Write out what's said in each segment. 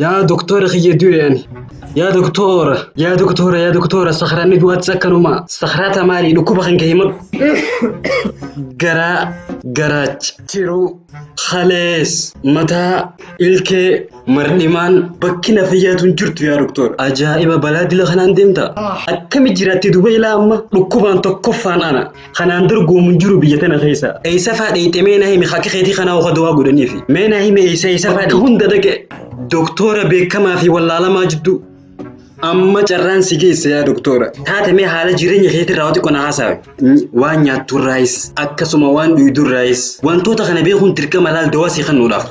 Yaa doktora kiyya du'e ani. Yaa doktora, yaa doktora, yaa doktora, sakhraanni du'aattis akkanuma. Sakhraata maali? Dhukkuba kan kee himadhu. Garaa, garaacha, tiruu, kalees, mataa, ilkee, mar'imaan bakki na fayyaatu hin jirtu yaa doktora. Ajaa'iba balaa dila kanaan deemta. Akkami jiraatte duba ilaa amma dhukkubaan tokkoffaan ana. Kanaan dorgomu hin jiru biyya tana keessa. Eessa faa dheeyxe mee na himi hakki keetii kanaa oka du'aa godhaniifi. Mee na himi eessa eessa faa dheeyxe. Hunda dhaqe doktora beekamaa fi wallaalamaa jidduu. Amma carraan si geesse yaa doktora. Taate mee haala jireenya keetirraa waa xiqqoo na haasawe. Waan nyaatturraayis akkasuma waan dhugdurraayis wantoota kana beekuun dirqama laal dawaa si kennuudhaaf.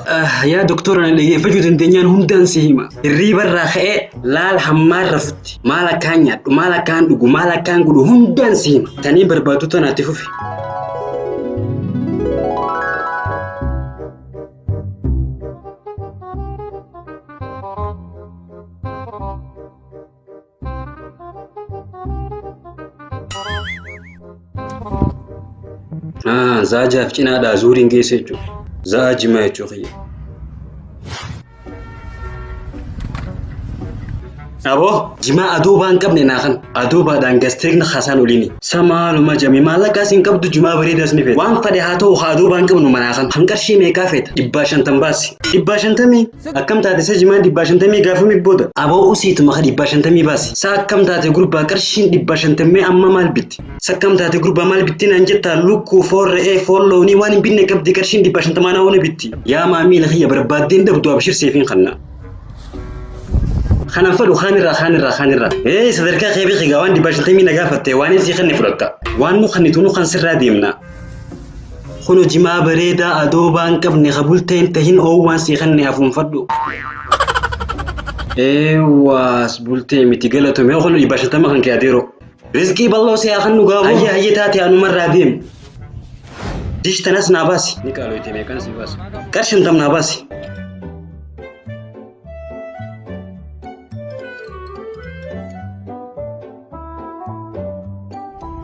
Yaa doktora na dhaggeeffachuu dandeenyaan hundaan si hima. Hirriibarraa ka'ee laal hammaan rafutti maal akkaan nyaadhu maal akkaan dhugu maal akkaan godhu hundaan si hima. Tanii barbaaddu tanaatti fufi. Zaajaaf cinaadhaa zuuriin geesse jechuudha. Za'aa jimaa jechuu kiyya. Aboo jimaa adoobaa hin qabne naa kan adoobaadhaan gasteekna kaasaan oliini. Samaaluma jami maallaqaas hin qabdu jimaa bareedaas ni feeta. Waan fedhe haa ta'u haa adoobaa hin qabnu manaa kan. Kan qarshii meeqaa feeta? 550 baasi. 550? Akkam taate isa jimaan 550 gaafami booda. Aboo usiituma ka 550 baasi. Sa akkam taate gurbaa qarshiin 550 amma maal bitti? Sa akkam taate gurbaa maal bitti naan jettaa lukkuu foon re'ee foon loonii waan hin binne qabdi qarshiin 550 naa hoona bitti. Yaa maamiila kiyya barbaaddeen dhabdu abshir seefiin kanna. Kanan fedhu kaanirraa kaanirraa kaanirraa. Ee sadarkaa kee beeki gaa waan 550 na gaafatte waan inni sii kenne fudhatta. Waan nu kennitu nu kan sirraa deemna. Kuno jimaa bareedaa adoobaa hin qabne ka bultee hin tahin oowwaan sii kenne hafuunfadhu. Eewwaas bultee miti galatome kuno 550 kan kee adeeroo. Rizqii bal'oo si haa kennu gaaboo. Hayyee hayyee taate anumarraa deem. Dish tanas naa baasi. Ni qaaloyte meeqan sii baasi. Qar 50 naa baasi.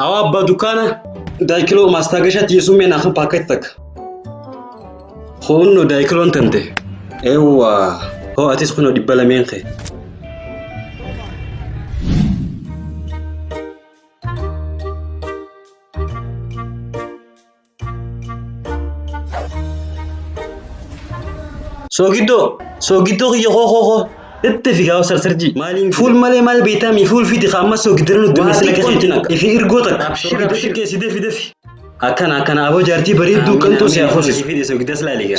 Awa abbaa dukkaana daayikiloo maastaagashaatti yesuun mee naaf paakkeetti takka. Kunno daayikiloon tante. Eewwa hoo atis kunoo 200 kee. Soogiddoo soogiddoo kiyya koo koo koo itti figaa sarsarjii. Maaliin fuul malee maal beektaa mi fuul fidi ka amma soogiddara nutti meessi akka keetti naqa. Ifi irgoo takka. Abshir abshir keessi defi defi. Akkana akkana aboo jaartii bareedduu qanxuu si hafuusisu.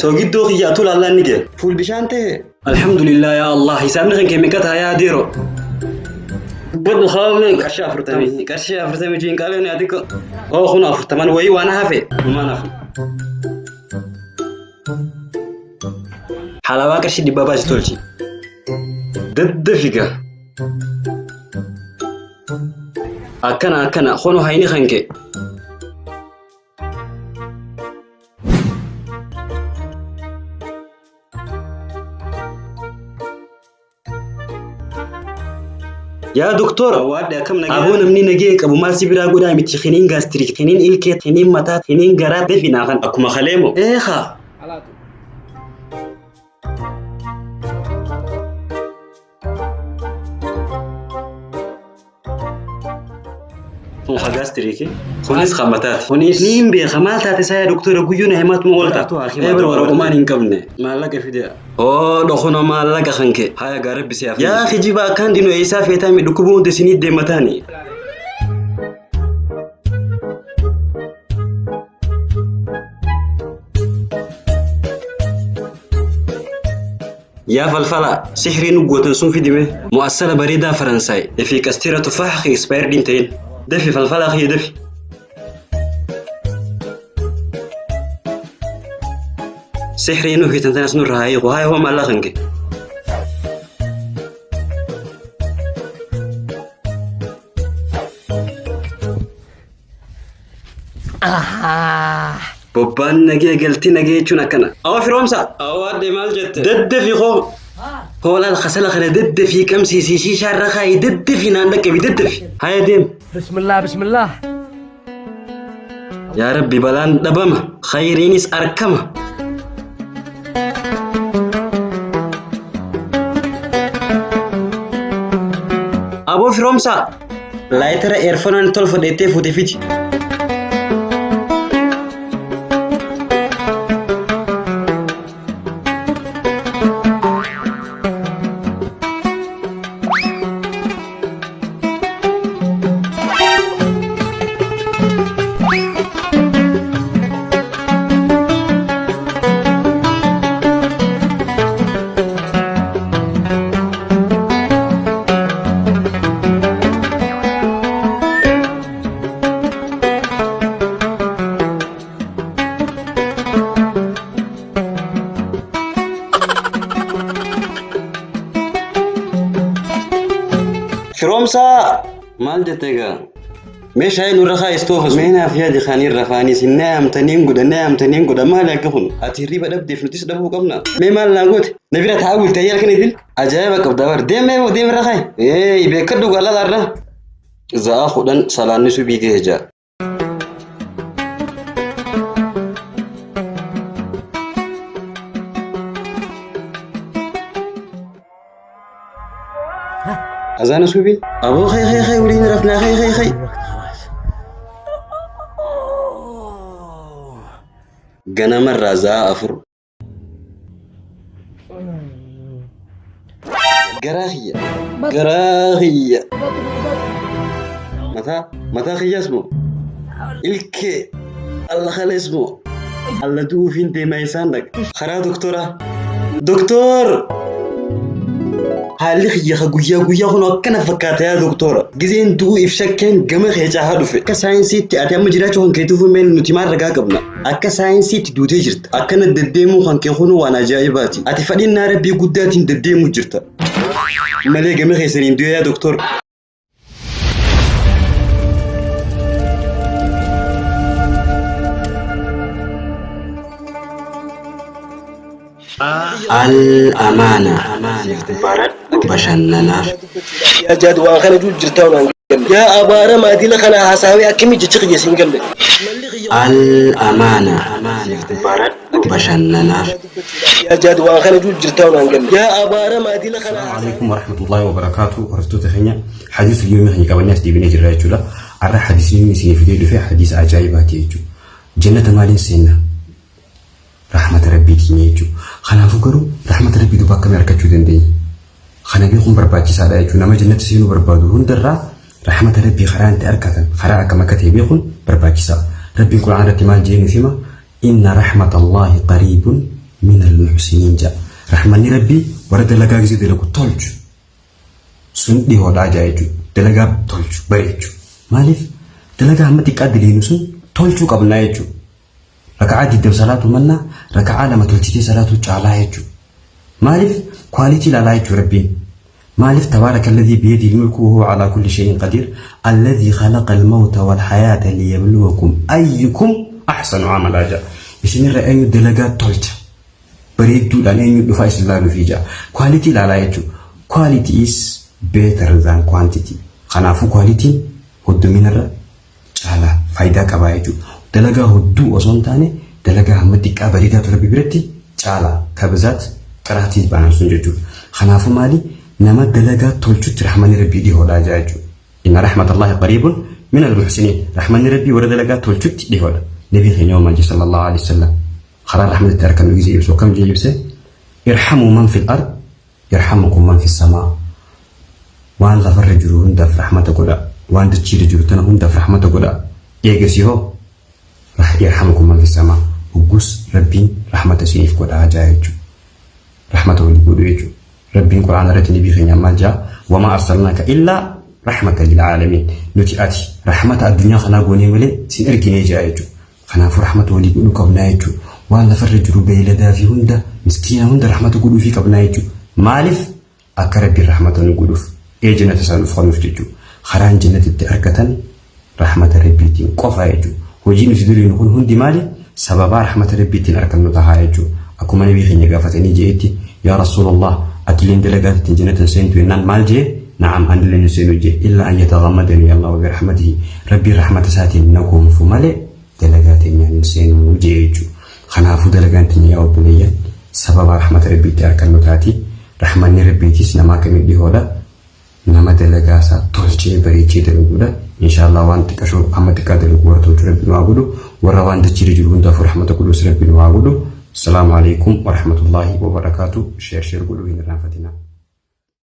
Soogiddoo kiyya atuu laallaan ni gee. Fuul bishaan ta'e. Alhamdulillah yaa Allah hisaabni kan kee meeqa ta'a yaa adeero. Dubbadhu kaawwamee qarshii 40 qarshii 40 jiin qaalee ni atiqqo. Oo kun 40 wayii waan hafe dhumaan hafu. Halawaa qarshii 100 baasi tolchi. Daddafiga. Akkana akkana kunu hayni kan kee. Yaa doktora, aboo namni nagee qabu maal si biraa godhaa miti kiniin gaastirik, kiniin ilkee, kiniin mataa, kiniin garaa dafi naa kan akkuma kaleemo. Eekaa. Kun ka gaastiriiki. Kunis ka mataati. Kunis niin beeka maal taate isaa yaa doktora guyyuu na himaatuma oolta. Eebra waraqomaan hin qabne. Maallaqa fide. Oo dhokono maallaqa kan kee. Haya gaa rabbi si hafe. Yaa kijiba akkaan dinu eessaa feetaa mi dhukkuba hunda isinii deemataani. Yaa falfala sihrii nu gootan sun fidime mu'assala bareedaa Faransaay fi qasteera tufaaha kee expired hin ta'in dafi falfalaa kiyya dafi. Sihrii nu hiitan tanas nurra haa hiiku haa hoo maallaa kan kee. Bobbaan nagee galti nagee jechuun akkana. Awa firoomsa. Awa addee maal jette? Daddafi koo. Hoolaal kasala kana daddafii qabsiisii shiishaa irra kaayi daddafii naan dhaqqabi daddafi. Haya deem. Bismillah, bismillah. Yaa Rabbi balaan dhabama khayriinis arkama. Aboo Firoomsaa. Laayitara eerfonaan tolfadheettee fuute fiti. Firoomsaa maal jette egaa? Meeshaa nurra kaa'istoofa meenaaf yaadi kaanii rafaanis hin naayamtaniin godha naayamtaniin godha maali akka kun ati hirriba dhabdeef nutis dhabuu qabna. Mee maal naa goote? Na bira taa'aa bultee ayyaala kana idil? Ajaa'iba qabda bar deem mee deem irra kaa'i. Ee beekadhu galala irra. Za'a 10 salaanni subii ga'e ja'a. Azaana subii? Aboo khay khay khay waliin rafnaa khay khay khay. Ganamarraa za'a 4. Garaa kiyya. Garaa kiyya. Mataa mataa kiyyaas moo? Ilkee alla kalees moo? Alla du'uufiin deemaa isaan dhaqa. Karaa doktoraa. Doktoor! Haalli kiyya ka guyyaa guyyaa kun akkana fakkaata yaa doktora. Gizeen du'uu if shakkeen gama kee caahaa dhufe. Akka saayinsiitti ati amma jiraachuu kan keetiifuu mee nuti maal ragaa qabna? Akka saayinsiitti duutee jirta. Akkana deddeemuu kan kee kunuu waan ajaa'ibaati. Ati fadhinnaa rabbii guddaatiin deddeemuu jirta. Malee gama keessaniin du'ee yaa doktor. Al Amaana Baradhu bashannanaaf. Yaa jaad waan kana jiru jirtaa waan galle. Yaa abaara maadila kana haasawee akkamii jechi kiyya siin galle. Al Amaana Baradhu bashannanaaf. Yaa jaad waan kana jiru jirtaa waan galle. Yaa abaara maadila kana Assalamu alaikum warahmatullahi wabarakatuh. Hordoftoota keenya hadiisa yoomii keenya qabannee as deebinee jirra jechuudha. Har'a hadiisni inni isinii fidee dhufe hadiisa ajaa'ibaati jechuudha. Jannata maaliin seenna? Rahmata Rabbiitiin jechuudha. Kanaafuu garuu rahmata Rabbii duuba akkamii argachuu dandeenya? Kana beekuun barbaachisaadha jechuudha. Nama jannata seenuu barbaadu hundarraa rahmata Rabbii karaa itti argatan karaa akkam akka ta'e beekuun barbaachisaa. Rabbiin Qur'aana irratti maal jedhee nuuf hima? Inna rahmatallahi qariibun minal muhsiniin jedha. Rahmanni Rabbii warra dalagaa gisee dalagu tolchu sun dhihoodhaa jaa jechuudha. Dalagaa tolchu bareechu. Maaliif dalagaa hamma xiqqaa daleenu sun tolchuu qabnaa jechuudha. Raka'aa 20 salaatuu mannaa raka'aa 2 tolchitee salaatuu caalaa jechuudha. Maaliif quality ilaalaa jechuudha Rabbiin. Maaliif tabaaraka alladhii biyadihi mulku wa huwa alaa kulli shay'in qadiir alladhii khalaqa al-mawta wal hayaata liyabluwakum ayyukum ahsanu amalaa jedha. Isinirra eenyu dalagaa tolcha. Bareedduudhaan eenyu dhufaa isin laaluufii jedha. Quality ilaalaa jechuudha. Quality is better than quantity. Kanaafuu quality'n hoddominarra caala faayidaa qabaa jechuudha. Dalagaa hodduu osoo hin taane dalagaa hamma xiqqaa bareedaatu Rabbi biratti caala kabizaat xiraatii bahan sun jechuudha. Kanaafuu maali nama dalagaa tolchutti rahmanni Rabbii dhihoodhaa jaa jechuudha. Inna rahmatallahi qariibun min al-muhsiniin. Rahmanni Rabbii warra dalagaa tolchutti dhihoodha. Nabii keenya hoo maal jedhe sallallahu alaihi wasallam karaa rahmata itti argannu gisee ibsu akkam jee ibse irhamuu man fil ard Yarhamukum man fis samaa. Waan lafarra jiru hundaaf rahmata godhaa. Waan dachiirra jiru tana hundaaf rahmata godhaa. Eegasii hoo yarhamukum man fis samaa. Hoggus Rabbiin rahmata isiniif godhaa jaa jechuudha. Rahmata walii godhuu jechuudha. Rabbiin Qur'aana irratti nabii keenyaan maal jaa? Wamaa arsalnaaka illaa rahmatan lil aalamiin. Nuti ati rahmata addunyaa kanaa goonee malee sin erginee jaa jechuudha. Kanaafuu rahmata walii godhuu qabnaa jechuudha. Waan lafarra jiru beeyladaa fi hunda miskiina hunda rahmata godhuufii qabnaa jechuudha. Maaliif? Akka Rabbiin rahmata nu godhuuf. Ee jannata isaa nuuf kennuuf jechuudha. Karaan jannata itti argatan rahmata Rabbiitiin qofa jechuudha. Hojiin nuti daleenu kun hundi maali? Sababaa rahmata Rabbiitiin argannu tahaa jechuudha. Akkuma nabii keenya gaafatanii je'etti yaa Rasuulallah atilleen dalagaa ittiin jannata hin seentu jennaan maal je'e? Na'am anilleen hin seenu je'e. Illaa an yataghammadanii Allahu birahmatihi. Rabbiin rahmata isaatiin na goonfu malee dalagaa teenyaan hin seennu je'e jechuudha. Kanaafuu dalagaan teenya yaa obboleeyyan sababa rahmata Rabbiitti argannu taati. Rahmanni Rabbiitis nama akkamiin dhihoodha? Nama dalagaa isaa tolchee bareechee dalaguudha. Inshaallah waan xiqqashoo amma xiqqaa dalagu warra tolchu Rabbi nu haa godhu. Warra waan dachiirra jiru hundaafuu rahmata godhus Rabbi nu haa godhu. Assalaamu alaikum warahmatullaahi wabarakaatu. Share share godhuu hin irraanfatinaa.